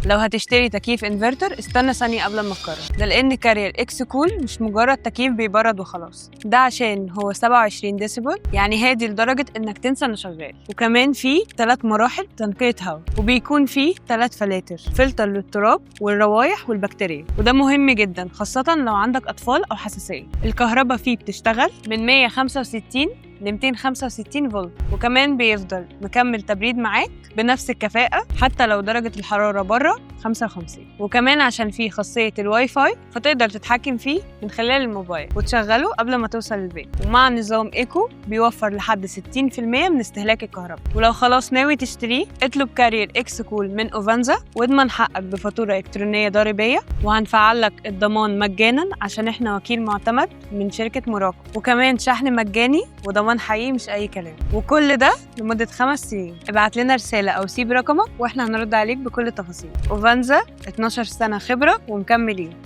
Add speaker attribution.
Speaker 1: لو هتشتري تكييف انفرتر استنى ثانية قبل ما تقرر، ده لان كارير اكس كول مش مجرد تكييف بيبرد وخلاص، ده عشان هو 27 ديسيبل، يعني هادي لدرجة انك تنسى انه شغال. وكمان فيه 3 مراحل تنقية هواء، وبيكون فيه 3 فلاتر، فلتر للتراب والروايح والبكتيريا، وده مهم جدا خاصة لو عندك أطفال أو حساسية. الكهرباء فيه بتشتغل من 165 ل 265 فولت، وكمان بيفضل مكمل تبريد معاك بنفس الكفاءة حتى لو درجة الحرارة بره 55. وكمان عشان فيه خاصية الواي فاي فتقدر تتحكم فيه من خلال الموبايل وتشغله قبل ما توصل البيت. ومع نظام eco بيوفر لحد 60% من استهلاك الكهرباء. ولو خلاص ناوي تشتريه اطلب كارير اكس كول من اوفانزا واضمن حقك بفاتورة إلكترونية ضريبية، وهنفعل لك الضمان مجانا عشان احنا وكيل معتمد من شركة موراكو، وكمان شحن مجاني وضمان حقيقي مش أي كلام، وكل ده لمدة 5 سنين. ابعت لنا رسالة أو سيب رقمك واحنا هنرد عليك بكل التفاصيل. اوفانزا 12 سنة خبرة ومكملين.